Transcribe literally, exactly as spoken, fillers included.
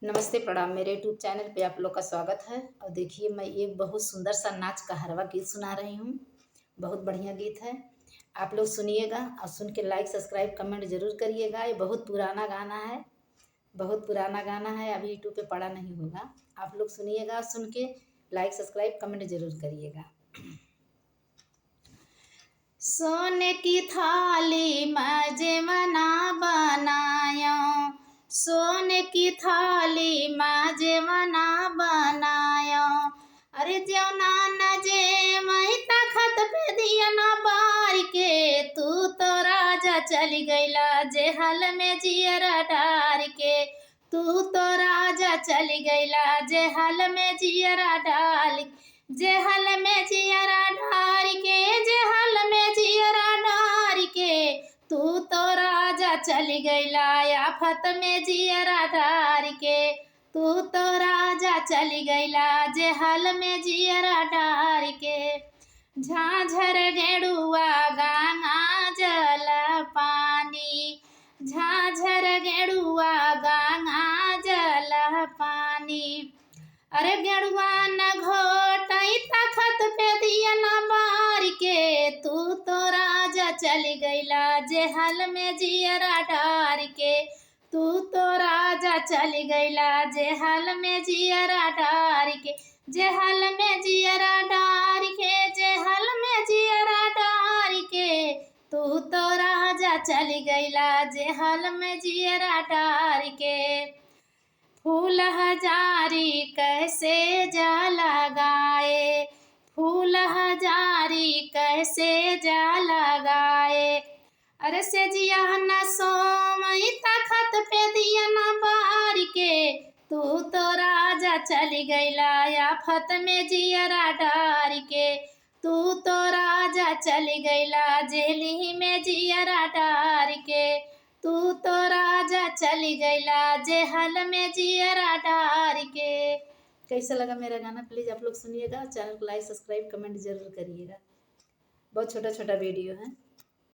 नमस्ते, प्रणाम। मेरे YouTube चैनल पे आप लोग का स्वागत है। और देखिए, मैं एक बहुत सुंदर सा नाच कहरवा गीत सुना रही हूँ। बहुत बढ़िया गीत है, आप लोग सुनिएगा और सुन के like, subscribe, comment जरूर करिएगा। ये बहुत पुराना गाना है, बहुत पुराना गाना है, अभी YouTube पे पड़ा नहीं होगा। आप लोग सुनिएगा और सुन के like, subscribe, comment जरूर करिएगा। सोने की थाली में जेवना बनायो, सोने की थाली में जेवना बनायो। अरे जेवना न जेवई तखत पे दिया न बार के, तू तो राजा चली गईला जेहल में जियरा डार के। तू तो राजा चली गईला जेहल में जियरा डार, जेहल में जियरा डार के, जेहल में जियरा डार के। तू तो राजा चली गईला आफत में जियरा डार के। तू तो राजा चली गईला जेहल में जियरा डार के। झांझर गेड़ुआ गंगा जल पानी, झांझर गेड़ुआ गंगा जल पानी। अरे गेड़ुआ न घोटई तखत पे दिया न बार के, तू तो राजा चली गईला जेहल में जियरा डार के। तू तो राजा चली गईला जेहल में जियरा डार के, जेहल में जियरा डार के, जेहल में जियरा डार के। तू तो राजा चली गईला जेहल में जियरा डार के। फूल हजारी कैसे जा लगाए, फूल हजारी कैसे जा लगाए। अरे से जिया न सोमई तखत पे दिया न बार के, तू तो राजा चली गईला आफत में जियरा डार के। तू तो राजा चली गईला जेहल में जियरा डार के। तू तो राजा चली गईला जेहल में जियरा डार के। कैसा लगा मेरा गाना? प्लीज आप लोग सुनिएगा, चैनल को like, subscribe, comment जरूर करिएगा। बहुत छोटा छोटा वीडियो है।